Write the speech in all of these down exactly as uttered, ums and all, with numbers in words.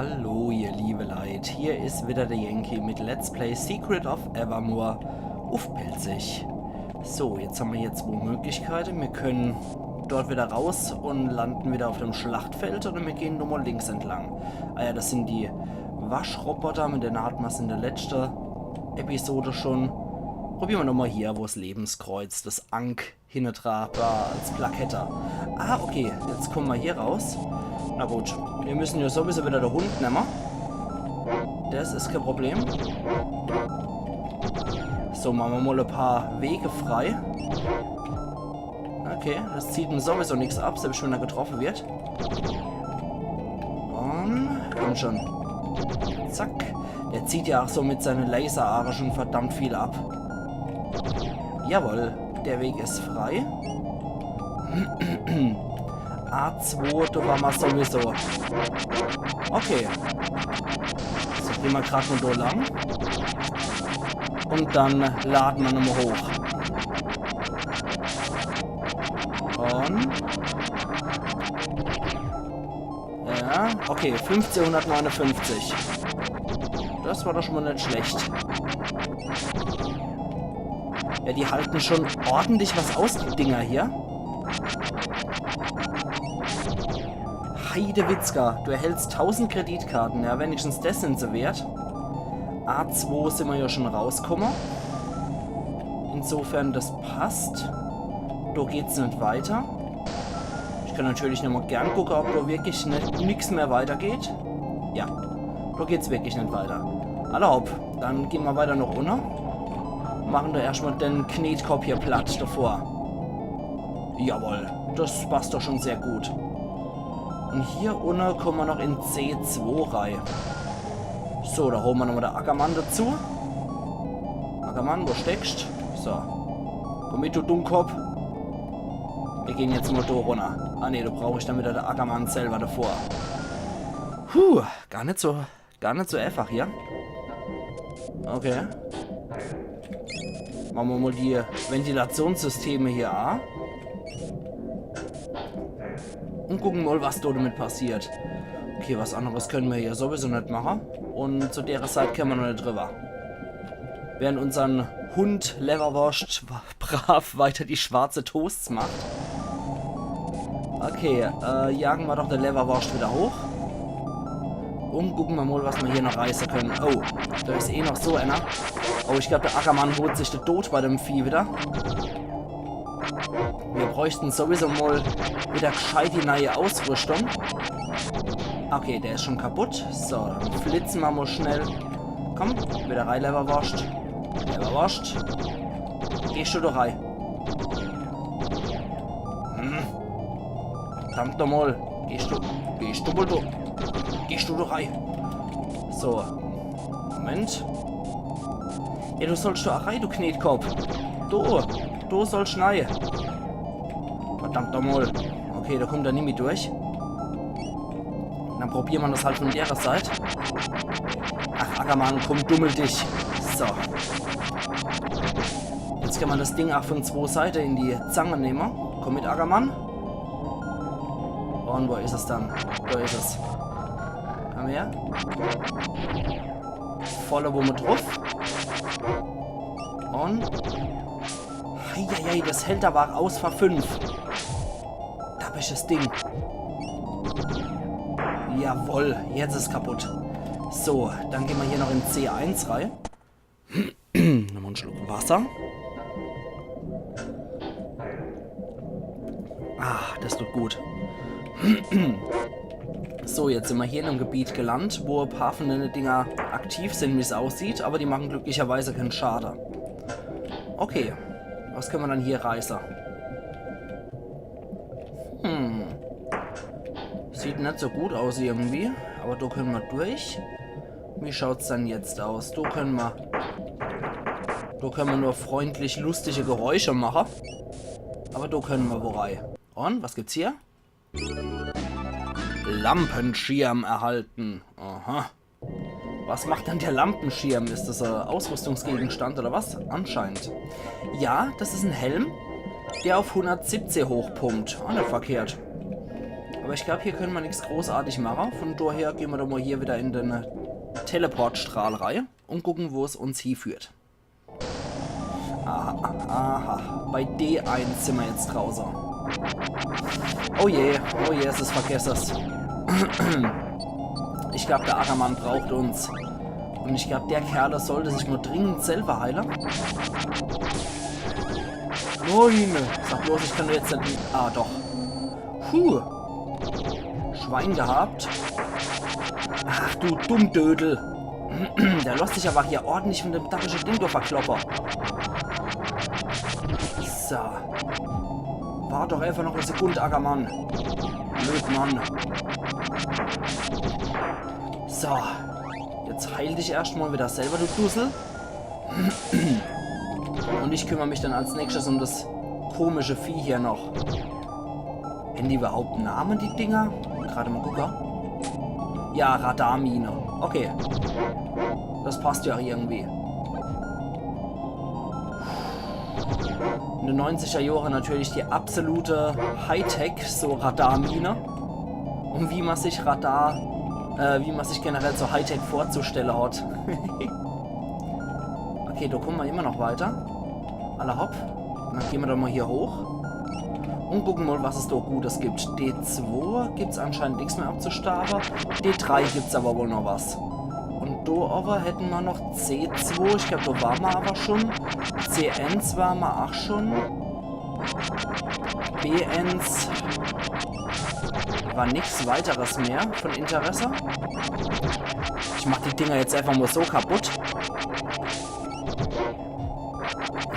Hallo, ihr liebe Leit, hier is wieder der Yankee mit Let's Play Secret of Evermore uff Pälzisch. So, jetzt haben wir hier zwei Möglichkeiten. Wir können dort wieder raus und landen wieder auf dem Schlachtfeld oder wir gehen nur mal links entlang. Ah ja, das sind die Waschroboter, mit denen hatten wir's in der letzten Episode schon. Probieren wir nochmal hier, wo das Lebenskreuz, das Ankh hinne dra war als Plakette. Ah, okay, jetzt kommen wir hier raus. Na gut, wir müssen ja sowieso wieder den Hund nehmen. Das ist kein Problem. So, machen wir mal ein paar Wege frei. Okay, das zieht ihm sowieso nichts ab, selbst wenn er getroffen wird. Und komm schon. Zack. Der zieht ja auch so mit seinen Laseraagen schon verdammt viel ab. Jawohl, der Weg ist frei. A zwei, da waren wir sowieso. Okay. So, gehen wir gerade mal da lang. Und dann laden wir nochmal hoch. Und ja, okay, fünfzehnhundertneunundfünfzig. Das war doch schon mal nicht schlecht. Ja, die halten schon ordentlich was aus, die Dinger hier. Heidewitzka, du erhältst tausend Kreditkarten. Ja, wenigstens das sind sie wert. A zwei sind wir ja schon rausgekommen. Insofern, das passt. Da geht's nicht weiter. Ich kann natürlich nochmal gern gucken, ob da wirklich nicht, nix mehr weitergeht. Ja, da geht's wirklich nicht weiter. Alla hopp, dann gehen wir weiter nach unten. Machen da erstmal den Knetkopp hier platt davor. Jawohl, das passt doch schon sehr gut. Und hier unten kommen wir noch in C zwei rein. So, da holen wir nochmal den Ackermann dazu. Ackermann, wo steckst? So. Komm mit, du Dummkopf. Wir gehen jetzt mal da runter. Ah ne, da brauche ich dann wieder den Ackermann selber davor. Puh, gar nicht so, gar nicht so einfach hier. Okay. Machen wir mal die Ventilationssysteme hier an. Und gucken mal, was da damit passiert. Okay, was anderes können wir hier sowieso nicht machen. Und zu der Zeit können wir noch nicht drüber. Während unseren Hund Leverwurst brav weiter die schwarze Toasts macht. Okay, äh, jagen wir doch den Leverwurst wieder hoch. Und gucken wir mal, was wir hier noch reißen können. Oh, da ist eh noch so einer. Oh, ich glaube, der Ackermann holt sich den Tod bei dem Vieh wieder. Wir bräuchten sowieso mal wieder gescheit die neue Ausrüstung. Okay, der ist schon kaputt. So, dann flitzen wir mal schnell. Komm, wieder rein, Leverwurst. Leverwurst. Gehst du da rein? Hm. Verdammt nochmal. Gehst du, gehst du wohl da? Gehst du da rein? So. Moment. Ja, du sollst da rein, du Knetkopp. Du, du sollst rein. Verdammt nochmal. Okay, da kommt er nimmi durch. Dann probieren wir das halt von der Seite. Ach, Ackermann, komm, dummel dich. So. Jetzt kann man das Ding auch von zwei Seiten in die Zange nehmen. Komm mit, Ackermann. Und wo ist es dann? Da ist es. Komm her. Volle Wumme drauf. Und Eieiei, das hält aber aus für fünf. Dappisches Ding. Jawohl, jetzt ist kaputt. So, dann gehen wir hier noch in C eins rein. Nochmal einen Schluck Wasser. Ah, das tut gut. So, jetzt sind wir hier in einem Gebiet gelandet, wo ein paar von den Dinger aktiv sind, wie es aussieht, aber die machen glücklicherweise keinen Schaden. Okay, was können wir dann hier reißen? Hm. Sieht nicht so gut aus irgendwie, aber da können wir durch. Wie schaut's dann jetzt aus? Da können wir, da können wir nur freundlich lustige Geräusche machen. Aber da können wir wo rein. Und was gibt's hier? Lampenschirm erhalten. Aha. Was macht denn der Lampenschirm? Ist das ein Ausrüstungsgegenstand oder was? Anscheinend. Ja, das ist ein Helm, der auf hundertsiebzig hochpumpt. Ah, nicht verkehrt. Aber Aber ich glaub, hier könne ma nix großartig mache. Von daher gehn ma doch mal hier wieder in den Teleportstrahl rei und gucken, wo es uns hieführt. Aha, aha. Bei D eins sin ma jetzt drauße. Oh je, oh je, es is vergesses. Ich glaub, der Ackermann braucht uns. Und ich glaub, der Kerl sollte sich mal dringend selber heile. Moin. Sag bloß, ich kann jetzt net. Ah, doch. Puh. Schwein gehabt. Ach du Dummdödel. Der lässt sich aber hier ordentlich von dem dachische Ding do verkloppe. So. Wart doch einfach noch e Sekund, Ackermann. Blöd, Mann. So. Jetzt heil dich erscht mal wieder selber, du Dussel. Und ich kümmer mich dann als nächstes um das komische Vieh hier noch. Hän die überhaupt Name, die Dinger? Grad mal gucke. Ja, Radarmine. Okay. Das passt ja irgendwie. In de neunziger Jahre natürlich die absolute Hightech, so Radarmine. Und wie ma sich Radar, äh, wie ma sich generell so Hightech vorzustelle hat. Okay, do kumme ma immer noch weiter. Alla hopp. Dann gehn ma doch mal hier hoch. Und gucken mal, was es do Gutes gibt. D zwei gibt's anscheinend nix mehr abzustaufe. D drei gibt's aber wohl noch was. Und do aber hätten ma noch C zwei. Ich glaub, do war ma aber schon. C eins war ma auch schon. B eins war nix weiteres mehr von Interesse. Ich mach die Dinger jetzt einfach mal so kaputt.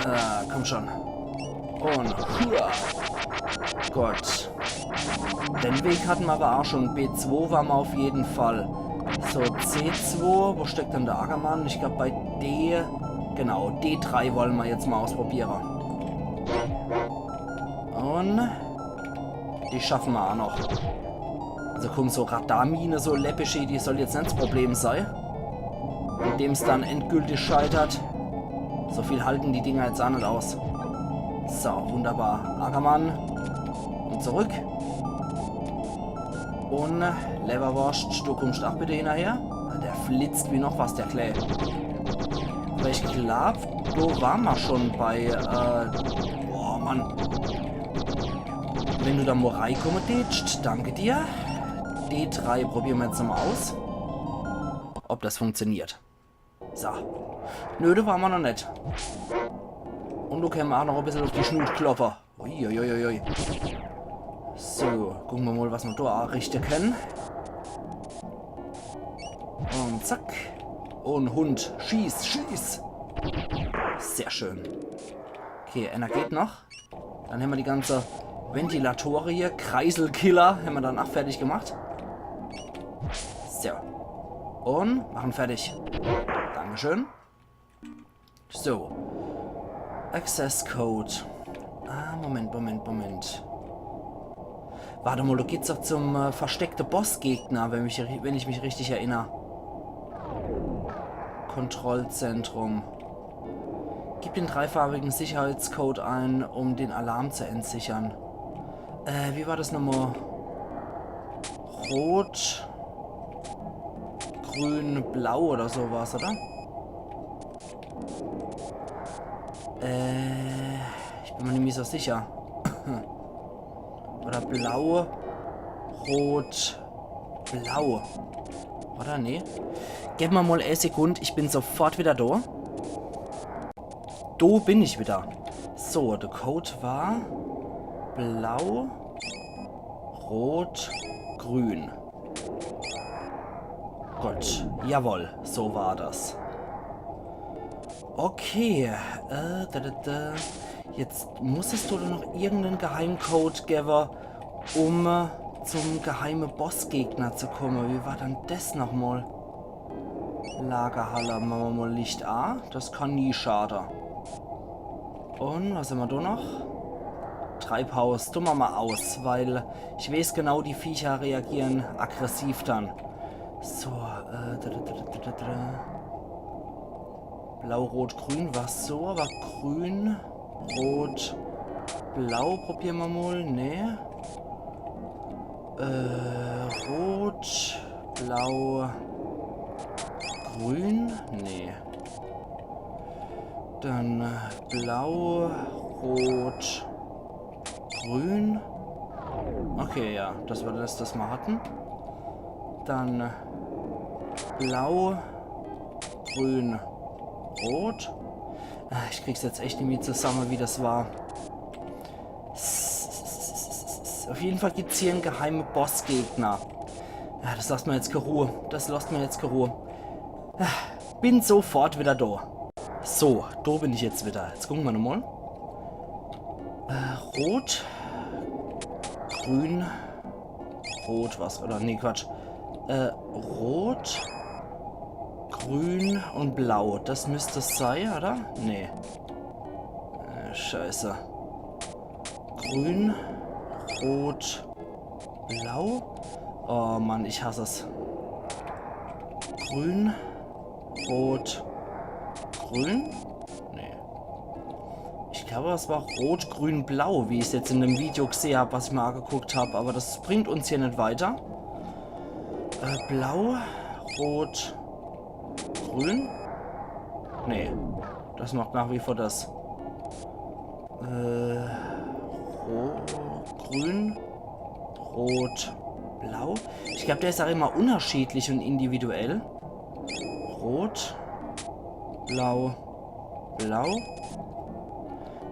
Äh, komm schon. Und hua. Gott. Den Weg hatten ma aber auch schon. B zwei war ma auf jeden Fall. So, C zwei. Wo steckt denn der Ackermann? Ich glaub, bei D. Genau, D drei wollen ma jetzt mal ausprobiere. Und die schaffe ma auch noch. Also komm, so Radarmine, so läppische, die soll jetzt net das Problem sei. Indem's dann endgültig scheitert. So viel halten die Dinger jetzt auch net aus. So, wunderbar. Ackermann. Und zurück. Und Leberwurst, du kommst auch bitte hinterher. Der flitzt wie noch was, der Klä. Aber ich glaub, do war ma schon bei, äh, boah, Mann. Wenn du da mal reikomme dätscht, danke dir. D drei probiere ma jetzt nochmal aus. Ob das funktioniert. So. Nö, do war ma noch net. Und do kenne ma auch noch e bissel auf die Schnut kloppe. Uiuiuiui. So, gucke ma mal, was ma do anrichte kenne. Und zack. Und Hund. Schieß, schieß. Sehr schön. Okay, einer geht noch. Dann hämmer die ganze Ventilatore hier, Kreiselkiller, hämmer dann auch fertig gemacht. So. Und machen fertig. Dankeschön. So. Access Code. Ah, Moment, Moment, Moment. Warte mal, do geht's doch zum, äh, versteckte Bossgegner, wenn mich, wenn ich mich richtig erinner. Kontrollzentrum. Gib den dreifarbigen Sicherheitscode ein, um den Alarm zu entsichern. Äh, wie war das nochmal? Rot, grün, blau oder so war's, oder? Äh, ich bin mir nicht mehr so sicher. Oder blau, rot, blau. Oder? Nee. Gib mir mal e Sekund, ich bin sofort wieder do. Do bin ich wieder. So, der Code war blau, rot, grün. Gut, jawohl, so war das. Okay, äh, da, da, da. Jetzt muss es doch noch irgendeinen Geheimcode geben, um, äh, zum geheime Bossgegner zu kommen. Wie war dann das nochmal? Lagerhalle, machen wir mal Licht a. Das kann nie schaden. Und was haben wir da noch? Treibhaus, tun wir mal aus, weil ich weiß genau, die Viecher reagieren aggressiv dann. So, äh, da, da, da. Blau, Rot, Grün war so, aber Grün, Rot, Blau probieren wir mal. Nee. Äh, rot, blau, grün? Nee. Dann äh, blau, rot, grün. Okay, ja, das war das, das wir hatten. Dann äh, blau, grün, rot. Ah, ich krieg's jetzt echt nimmi zusamme, wie das war. Auf jeden Fall gibt's hier en geheime Bossgegner. Ja, das lasst mer jetzt ke Ruh. Das lasst mer jetzt ke Ruh. Ah, bin sofort wieder do. So, do bin ich jetzt wieder. Jetzt gucke mer nochmal. Äh, rot. Grün. Rot was, oder? Nee, Quatsch. Äh, rot. Grün und blau. Das müsst es sei, oder? Nee. Äh, scheiße. Grün, rot, blau. Oh Mann, ich hass es. Grün, rot, grün? Nee. Ich glaab, es war rot, grün, blau, wie ich's jetzt in dem Video gsehe hab, was ich mer ageguckt hab. Aber das bringt uns hier net weiter. Äh, blau, rot, grün? Nee, das macht nach wie vor das. Äh, ro-, grün, rot, blau. Ich glaab, der is auch immer unterschiedlich und individuell. Rot, blau, blau.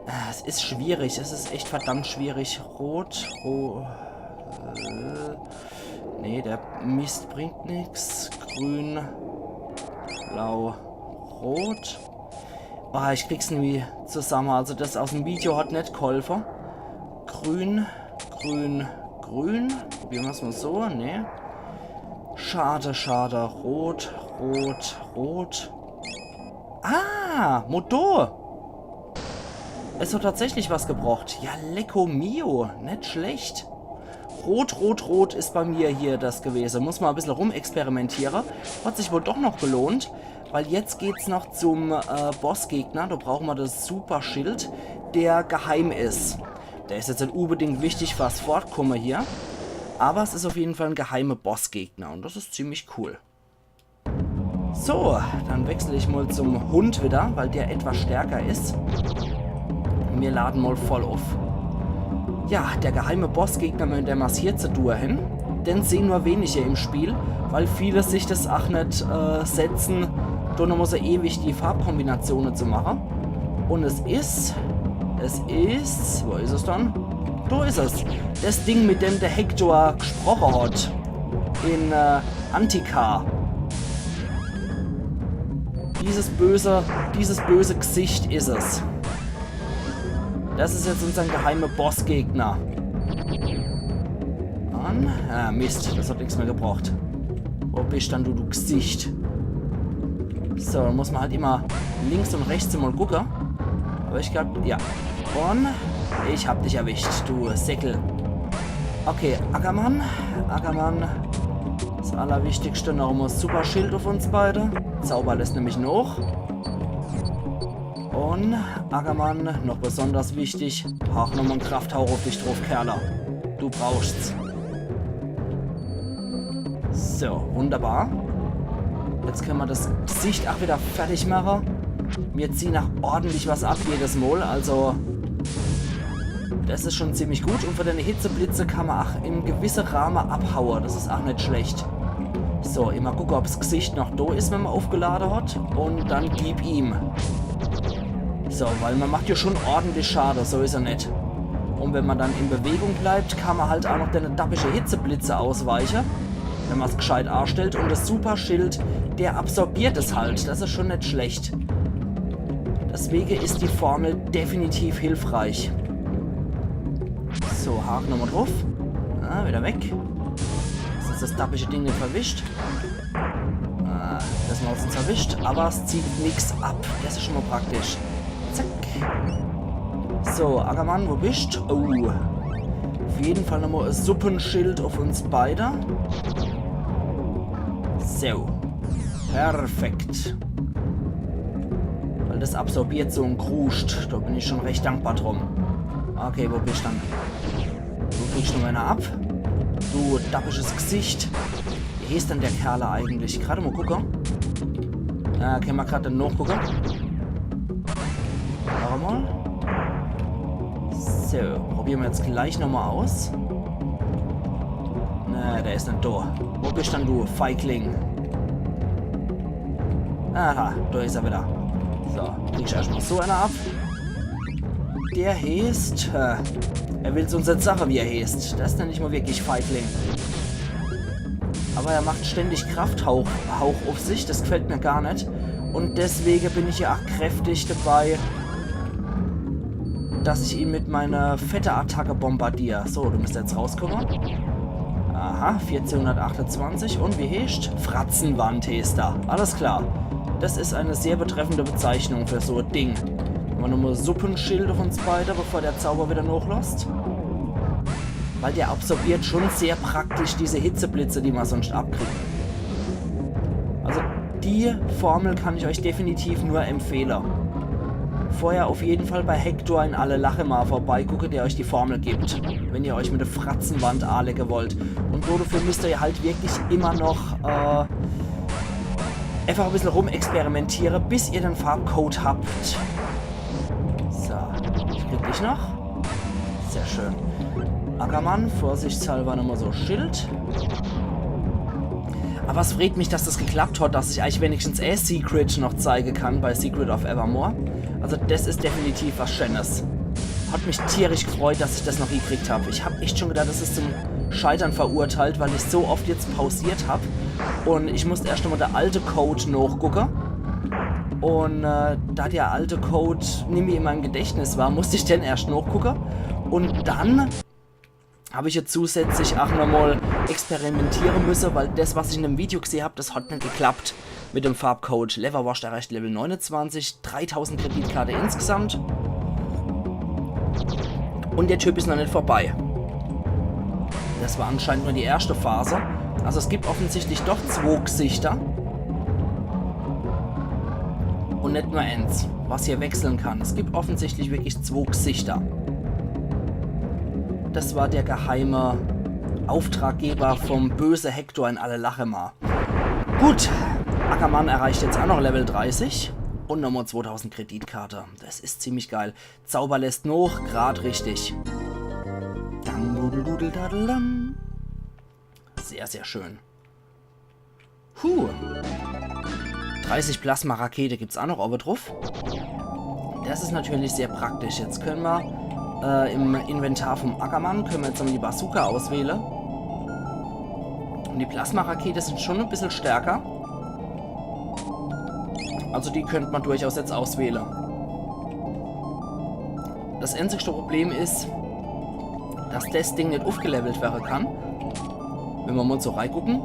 Ah, es is schwierig, es is echt verdammt schwierig. Rot, ro-, äh, nee, der Mist bringt nix. Grün, blau, rot. Ah, ich krieg's nimmi zusamme. Also das aus dem Video hat net geholfe. Grün, grün, grün. Probiere mer's mal so, ne? Schade, schade. Rot, rot, rot. Ah, Motor. Es hat tatsächlich was gebracht. Ja, lecko mio. Net schlecht. Rot, rot, rot is bei mir hier das gewese. Muss mer e bissel rumexperimentiere. Hat sich wohl doch noch gelohnt, weil jetzt geht's noch zum äh, Bossgegner. Do brauche mer das Superschild, der geheim is. Der is jetzt net unbedingt wichtig fürs Fortkomme hier. Aber es is auf jeden Fall en geheime Bossgegner und das is ziemlich cool. So, dann wechsel ich mal zum Hund wieder, weil der etwas stärker is. Mir lade mal voll auf. Ja, der geheime Bossgegner, mit dem mer's hier zu tue hen, den sehen nur wenige im Spiel, weil viele sich das ach net äh, setzen, do nochmal so ewig die Farbkombinatione zu mache. Und es is, es is, wo is es dann? Do is es. Das Ding, mit dem der Hector gesproche hat. In äh, Antika. Dieses böse, dieses böse Gsicht is es. Das is jetzt unser geheimer Bossgegner. Mann. Ah, Mist, das hat nix mehr gebracht. Wo bist dann du, du Gsicht? So, dann muss mer halt immer links und rechts mal gucke. Aber ich glaub, ja. Und ich hab dich erwischt, du Säckel. Okay, Ackermann, Ackermann. Das Allerwichtigste, noch mal Superschild auf uns beide. Zauber lässt nämlich noch. Und Ackermann, noch besonders wichtig, hau noch mal en Krafthauch auf dich drauf, Kerle. Du brauchst's. So, wunderbar. Jetzt könne mer das Gsicht ach wieder fertig mache. Mir ziehen ach ordentlich was ab jedes Mal, also das is schon ziemlich gut. Und von den Hitzeblitze kann mer ach in gewisse Rahme abhaue. Das is ach net schlecht. So, immer gucke, ob's Gsicht noch do is, wenn mer aufgelade hat. Und dann gib ihm. So, weil mer macht ja schon ordentlich Schade, so is er net. Und wenn mer dann in Bewegung bleibt, kann mer halt ach noch dene dappische Hitzeblitze ausweiche, wenn mer's gscheit anstellt. Und das Superschild, der absorbiert es halt. Das is schon net schlecht. Deswege is die Formel definitiv hilfreich. So, Haken nochmal drauf. Ah, wieder weg. Dass uns das dappische Ding net verwischt. Ah, das hat's uns verwischt, aber es zieht nix ab. Das is schon mal praktisch. Zack. So, Ackermann, wo bist? Oh. Auf jeden Fall nochmal e Suppenschild auf uns beide. So. Perfekt. Weil das absorbiert so en Kruscht. Da bin ich schon recht dankbar drum. Okay, wo bist dann? Du kriegst noch einer ab. Du dappisches Gesicht. Wie heeßt dann der Kerl eigentlich? Grad mol gucke. Ja, kenne mer grad nochgucke. Wart mol. So, probiere mer jetzt gleich nochmol aus. Na, der is net do. Wo bisch dann du, Feigling? Aha, do is er wieder. So, kriegsch erscht mol so einer ab. Der heeßt, äh, er will's uns net sage, wie er heeßt. Das nenn ich mol wirklich Feigling. Aber er macht ständig Krafthauch, Hauch uff sich, das gfällt mer gar net. Und deswege bin ich ja ach kräftig dabei, dass ich ihn mit meiner fette Attacke bombardier. So, du müsst jetzt rauskomme. Aha, vierzehnhundertachtundzwanzig. Und wie heeßt? Fratzenwand heeßt er. Alles klar. Das is eine sehr betreffende Bezeichnung für so e Ding. Mache mer nochmol Suppenschild uff uns beide, bevor der Zauber wieder nochlosst. Weil der absorbiert schon sehr praktisch diese Hitzeblitze, die mer sonst abkriegt. Also die Formel kann ich euch definitiv nur empfehle. Vorher auf jeden Fall bei Hector in Alle Lache mol vorbeigucke, der euch die Formel gibt, wenn ihr euch mit der Fratzenwand anlege wollt. Und dafür müsst ihr halt wirklich immer noch äh, einfach e bissel rumexperimentiere, bis ihr den Farbcode habt. So, ich krieg dich noch. Sehr schön. Ackermann, vorsichtshalber nochmol so Schild. Aber es freet mich, dass das geklappt hat, dass ich euch wenigstens e Secret noch zeige kann bei Secret of Evermore. Also das is definitiv was Schönes. Hat mich tierisch gefreut, dass ich das noch hiekriegt hab. Ich hab echt schon gedacht, das is zum Scheitern verurteilt, weil ich so oft jetzt pausiert hab. Und ich musst erscht nochmol der alte Code nochgucke. Und äh, da der alte Code nimmi in meinem Gedächtnis war, musst ich den erscht nochgucke. Und dann hab ich jetzt zusätzlich ach nochmol experimentiere müsse, weil das, was ich in dem Video geseh hab, das hat net geklappt mit dem Farbcode. Leverwurst erreicht Level neunundzwanzig, dreitausend Kreditkarte insgesamt. Und der Typ is noch net vorbei. Das war anscheinend nur die erschte Phase. Also es gibt offensichtlich doch zwo Gesichter. Und net nur ens, was hier wechseln kann. Es gibt offensichtlich wirklich zwo Gesichter. Das war der geheime Auftraggeber vom böse Hector in Alle Lache mol. Gut, Ackermann erreicht jetzt ach noch Level dreißig und nochmol zwotausend Kreditkarte. Das is ziemlich geil. Zauber lässt noch, grad richtig. Dam, dudel, dudel, dadel, dam. Sehr, sehr schön. Puh. dreißig Plasma-Rakete gibt's ach noch owwe druff. Das is natürlich sehr praktisch. Jetzt könne mer äh, im Inventar vom Ackermann, könne mer jetzt nochmol die Bazooka auswähle. Und die Plasma-Rakete sin schon e bissel stärker. Also die könnt mer durchaus jetzt auswähle. Das einzigste Problem is, dass das Ding net uffgelevelt werre kann. Wenn mer mol so reigucke.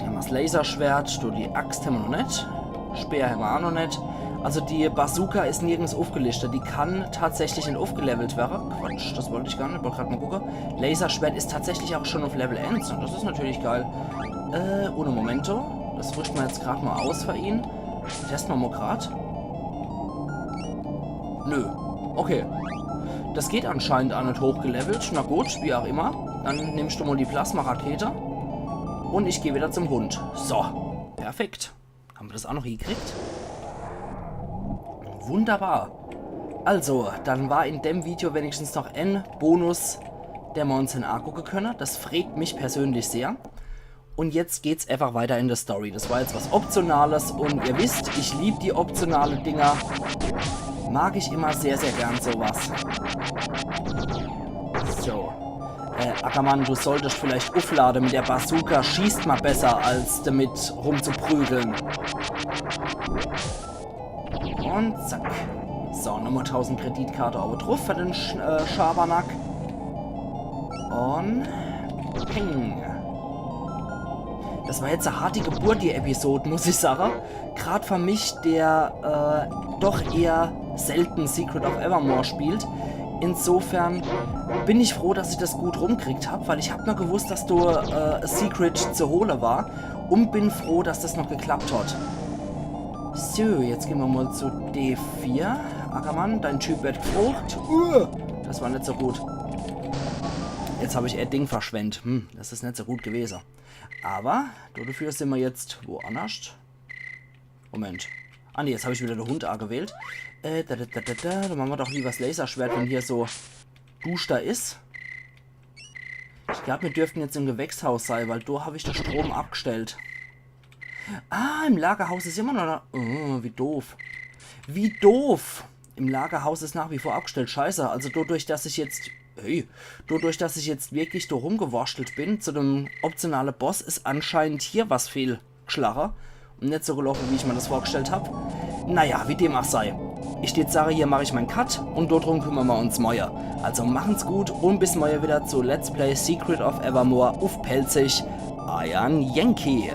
Hämmer's Laserschwert, do die Axt hämmer noch net. Speer hämmer ach noch net. Also die Bazooka is nirgends uffgelischt. Die kann tatsächlich net uffgelevelt werre. Quatsch, das wollt ich gar net. Wollt grad mol gucke. Laserschwert is tatsächlich ach schon uff Level eens. Und das is natürlich geil. Äh, uno momento. Das rüscht mer jetzt grad mol aus für ihn. Teste mer mol grad. Nö. Okay. Das geht anscheinend ach net hochgelevelt. Na gut, wie ach immer. Dann nimmscht du mol die Plasma-Rakete. Und ich geh wieder zum Hund. So. Perfekt. Hämmer das ach noch hiekriegt? Wunderbar. Also, dann war in dem Video wenigstens noch en Bonus, der mer uns angucke könne. Das freet mich persönlich sehr. Und jetzt geht's einfach weiter in der Story. Das war jetzt was Optionales und ihr wisst, ich lieb die optionale Dinger. Mag ich immer sehr, sehr gern sowas. So. Äh, Ackermann, du solltescht vielleicht ufflade mit der Bazooka. Schießt ma besser, als damit rumzuprügeln. Und zack. So, nochmol tausend Kreditkarte owwe druff für den Sch äh, Schabernack. Und peng. Das war jetzt e harte Geburt, die Episode, muss ich sage. Grad für mich, der äh, doch eher selten Secret of Evermore spielt. Insofern bin ich froh, dass ich das gut rumkriegt hab, weil ich hab nur gewusst, dass do äh, e Secret zu hole war. Und bin froh, dass das noch geklappt hat. So, jetzt gehn mer mol zu D vier. Ackermann, dein Typ wird gefrocht. Uh, das war net so gut. Jetzt hab ich e Ding verschwendt. Hm, das is net so gut gewese. Aber dodefür sin mer jetzt woannerscht. Moment. Ah nee, jetzt hab ich wieder de Hund agewählt. Äh, da, da, da, da, da. Dann mache mer doch lieber s Laserschwert, wenn hier so duschter is. Ich glaub, mir dürften jetzt im Gewächshaus sei, weil do hab ich de Strom abgestellt. Ah, im Lagerhaus is immer noch... Oh, wie doof. Wie doof. Im Lagerhaus is nach wie vor abgestellt. Scheiße. Also dodurch, dass ich jetzt... Hey, dodurch, dass ich jetzt wirklich do rumgewurschtelt bin zu dem optionale Boss, is anscheinend hier was fehlgeschlache und net so gelaufe, wie ich mer das vorgestellt hab. Naja, wie dem ach sei. Ich deet sage, hier mach ich mein Cut und dodrum kümmere mer uns morje. Also machen's gut und bis morje wieder zu Let's Play Secret of Evermore uff Pälzisch. Eiern Yankee.